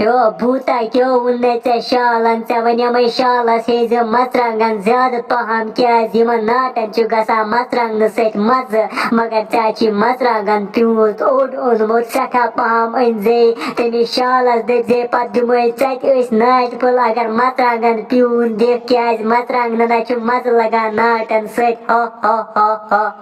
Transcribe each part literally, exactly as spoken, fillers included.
U بوٗتا، کیٛاہ ووٚن مےٚ ژےٚ شالن؟ ژےٚ وَنیمَے شالس ہیٚزِ مرژٕوانٛگن زیادٕ پہم، کیٛازِ یِمن ناٹن چھُ گژھان مرژٕوانٛگنہٕ سۭتۍ مزٕ، مگر ژےٚ چھِ مرژٕوانٛگن پیوٗنت اوٚڑ اوٚنمُت، سٮ۪ٹھاہ پہم أنۍ زے تٔمِس شالس، دٔپۍ زے پتہٕ دِمے ژےٚ تہِ أسۍ ناٹہِ پھوٚل، اگر مرژٕوانٛگن پیوٗنت دِکھ، کیٛازِ مرژٕوانٛگنن ہا چھُ مزٕ لگان ناٹن سۭتۍ۔ ہا ہا ہا ہا ہا۔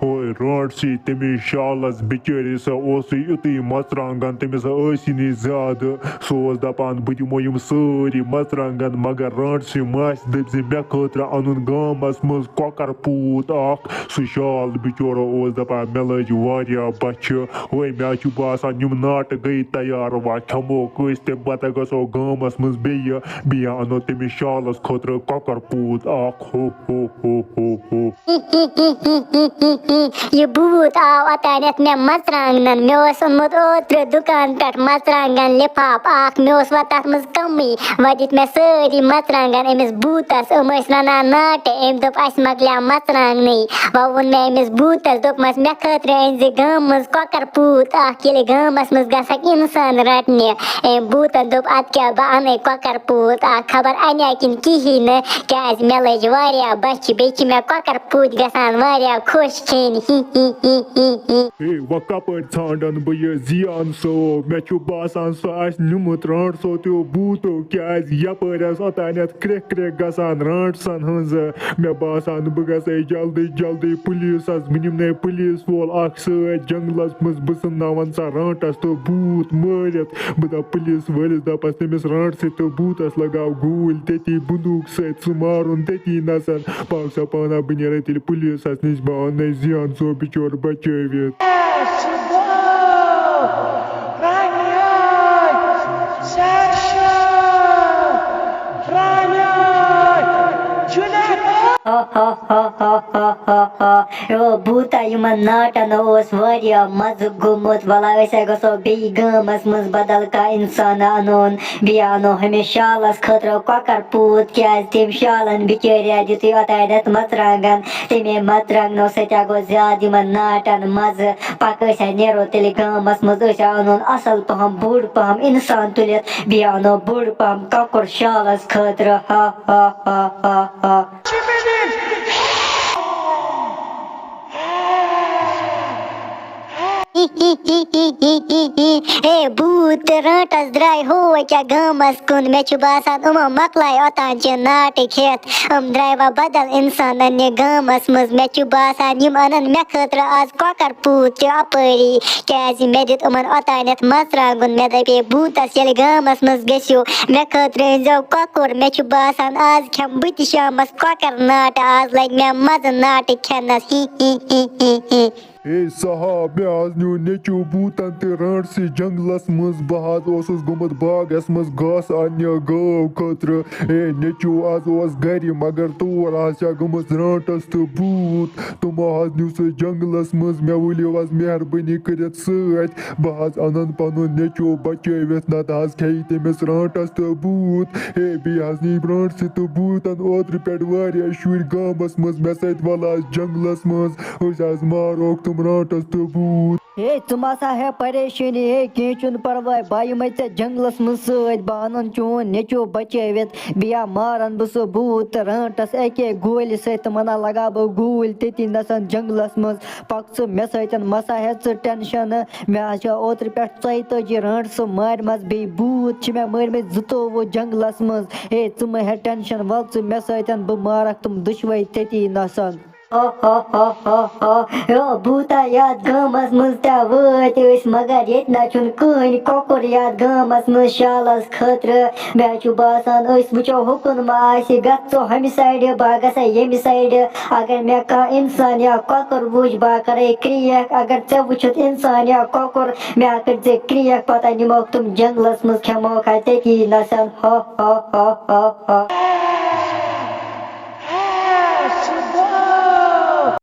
اوے رانٛٹسی، تٔمِس شالس بِچٲرِس اوسُے یُتُے مرژٕوانٛگن، تٔمِس ٲسی نہٕ زیادٕ۔ سُہ اوس دپان، بہٕ دِمو یِم سٲری مرژٕوانٛگن، مگر رانٛٹسی ماسہِ دٔپۍ زِ مےٚ خٲطرٕ اَنُن گامس منٛز کۄکر پوٗت اکھ۔ سُہ شال بِچورٕ اوس دپان، مےٚ لٔج واریاہ بۄچھِ، وۄنۍ مےٚ چھُ باسان، یِم ناٹہٕ گٔے تیار، وۄنۍ کھٮ۪موکھ أسۍ، تَمہِ پتہٕ گژھو گامس منٛز بیٚیہِ، بیٚیہِ اَنو تٔمِس شالس خٲطرٕ کۄکر پوٗت اکھ۔ ہو ہو ہو ہو ہو۔ یہِ بوٗت آو اوٚتانٮ۪تھ مےٚ مرژٕوانٛگنن۔ مےٚ اوس اوٚنمُت اوترٕ دُکان پٮ۪ٹھ مرژٕوانٛگن لِفاف اکھ۔ مےٚ اوس وۄنۍ تَتھ منٛز کمٕے۔ وۄنۍ دِتۍ مےٚ سٲری مرژٕوانٛگن أمِس بوٗتس۔ یِم ٲسۍ رَنان ناٹہِ۔ أمۍ دوٚپ، "اَسہِ مۄکلیٛاو مرژٕوانٛگنٕے۔" وۄنۍ ووٚن مےٚ أمِس بوٗتس، دوٚپمَس، "مےٚ خٲطرٕ أنۍ زِ گامہٕ منٛز کۄکر پوٗت اکھ، ییٚلہِ گامَس منٛز گژھکھ اِنسان رَٹنہِ۔" أمۍ بوٗتن دوٚپ، "اَدٕ کیٛاہ، بہٕ اَنَے کۄکر پوٗت اکھ، خبر اَنیا کِنہٕ کِہیٖنۍ نہٕ، کیٛازِ مےٚ لٔج واریاہ بۄچھِ، بیٚیہِ چھِ مےٚ کۄکر پوٗتۍ گژھان واریاہ خۄش کھیٚنۍ۔" ہی ہی ہی ہی ہی۔ ہے، وۄنۍ کَپٲرۍ ژھانٛڈَن بہٕ یہِ زیان صٲب؟ مےٚ چھُ باسان، سُہ آسہِ نیوٗمُت رانٛٹسو تہٕ بوٗتو، کیٛازِ یَپٲرۍ ٲس اوٚتانٮ۪تھ کرٛٮ۪کھ کرٛٮ۪کھ گژھان رانٛٹسَن ہٕنٛز۔ مےٚ باسان، بہٕ گژھٕ جلدی جلدی پُلیٖسَس، بہٕ نِمہٕ نَے پُلیٖس وول اکھ سۭتۍ جنٛگلَس منٛز، بہٕ ژھٕنناوَن سا رانٛٹَس تہٕ بوٗت مٲرِتھ۔ بہٕ دَپہٕ پُلیٖس وٲلِس، دَپَس تٔمِس، رانٛٹسٕے تہٕ بوٗتَس لَگاو گوٗلۍ تٔتی بندوٗق سۭتۍ، سُہ مارُن تٔتی نَسَن۔ پاو سا پانا، بہٕ نیرے تیٚلہِ پُلیٖسَس نِش، بہٕ اَنَے زیان صٲب بِچور بَچٲوِتھ۔ ہا ہا ہا ہا ہا ہا ہا۔ او بوٗتا، یِمن ناٹن اوس واریاہ مزٕ گوٚمُت۔ وَلا، أسۍ ہے گژھو بیٚیہِ گامس منٛز بدل کانٛہہ اِنسان اَنُن۔ بیٚیہِ اَنو ہُمِس شالس خٲطرٕ کۄکر پوٗت، کیٛازِ تٔمۍ شالن بِچٲرۍ یَتھ دیُتُے اوٚتانٮ۪تھ مرژٕوانٛگن۔ تَمے مرژٕوانٛگنو سۭتۍ ہا گوٚو زیادٕ یِمن ناٹن مَزٕ۔ پَکھ أسۍ ہا نیرو تیٚلہِ گامَس منٛز، أسۍ ہا اَنون اَصٕل پَہَم، بوٚڑ پَہَم اِنسان تُلِتھ، بیٚیہِ اَنو بوٚڑ پَہَم کۄکُر شالَس خٲطرٕ۔ ہا ہا ہا ہا ہا۔ ہے بوٗت تہٕ رانٛٹس درٛاے ہو کیٛاہ گامس کُن۔ مےٚ چھُ باسان، یِمو مۄکلایہِ اوٚتانچہِ ناٹہٕ کھٮ۪تھ۔ یِم درٛاے وۄنۍ بدل اِنسانن یہِ گامس منٛز۔ مےٚ چھُ باسان، یِم اَنن مےٚ خٲطرٕ آز کۄکر پوٗت تہِ اَپٲری، کیٛازِ مےٚ دیُت یِمن اوٚتانٮ۪تھ مرژٕوانٛگُن۔ مےٚ دَپے بوٗتس، ییٚلہِ گامس منٛز گٔژھِو، مےٚ خٲطرٕ أنۍزیو کۄکُر۔ مےٚ چھُ باسان، آز کھٮ۪مہٕ بہٕ تہِ شامس کۄکر ناٹہٕ۔ آز لگہِ مےٚ مزٕ ناٹہٕ کھٮ۪نس۔ ہی ہی ہی ہی ہی۔ ہے صاحب، مےٚ حظ نیوٗ نیٚچوٗ بوٗتَن تہٕ رانٛٹسٕے جنٛگلَس منٛز۔ بہٕ حظ اوسُس گوٚمُت باغَس منٛز گاسہٕ اَننہِ گٲو خٲطرٕ۔ ہے نیٚچوٗ حظ اوس گَرِ، مگر تور حظ چھےٚ گٔمٕژ رانٛٹَس تہٕ بوٗت۔ تِمو حظ نیوٗ سُہ جنٛگلَس منٛز۔ مےٚ ؤلِو حظ مہربٲنی کٔرِتھ سۭتۍ۔ بہٕ حظ اَنَن پَنُن نیٚچوٗ بَچٲوِتھ، نَتہٕ حظ کھیٚیہِ تٔمِس رانٛٹَس تہٕ بوٗت۔ ہے بیٚیہِ حظ نی رانٛٹسٕے تہٕ بوٗتَن اوترٕ پٮ۪ٹھ واریاہ شُرۍ گامَس منٛز مےٚ سۭتۍ، وَلہٕ حظ جنٛگلَس منٛز۔ أسۍ حظ ماروکھ تِم رانٛٹَس تہٕ بوٗت۔ ہے، ژٕ مہ سا ہے پریشٲنی، ہے، کینٛہہ چھُنہٕ پرواے، بہٕ یِمَے ژےٚ جنٛگلَس منٛز سۭتۍ، بہٕ اَنَن چون نیٚچوٗ بچٲوِتھ، بیٚیہِ ہا مارَن بہٕ سُہ بوٗت تہٕ رانٛٹَس اَکے گولہِ سۭتۍ، تہٕ مَنا لگاو بہٕ گوٗلۍ تٔتی نَسَن جنٛگلَس منٛز۔ پَکھ ژٕ مےٚ سۭتۍ، مہ سا ہے ژٕ ٹٮ۪نشَن، مےٚ حظ چھِ اوترٕ پٮ۪ٹھ ژۄیہِ تٲجی رانٛٹہٕ سُہ مارِمَژٕ، بیٚیہِ بوٗت چھِ مےٚ مٲرۍمٕتۍ زٕتووُہ جنٛگلَس منٛز۔ ہے، ژٕ مہ ہے ٹٮ۪نشَن، وَل ژٕ مےٚ سۭتۍ، بہٕ مارَکھ تِم دُشوَے تٔتی نَسَن۔ ہا ہا ہا ہا ہا۔ ہیو بوٗتا، یَتھ گامَس منٛز تہِ وٲتۍ أسۍ، مگر ییٚتہِ نہ چھُنہٕ کٕہٕنۍ کۄکُر یَتھ گامَس منٛز شالَس خٲطرٕ۔ مےٚ چھُ باسان، أسۍ وٕچھو ہُکُن ما آسہِ، گژھ ژٕ ہُمہِ سایڈٕ، بہٕ گژھے ییٚمہِ سایڈٕ۔ اگر مےٚ کانٛہہ اِنسان یا کۄکُر وٕچھ، بہٕ کَرَے کرٛیک۔ اگر ژےٚ وٕچھُتھ اِنسان یا کۄکُر، مےٚ کٔرۍ زِ کرٛیک، پَتہٕ نِموکھ تِم جنٛگلَس منٛز، کھٮ۪موکھ اَتہِ تٔتی نَسَن۔ ہا ہا ہا ہا ہا۔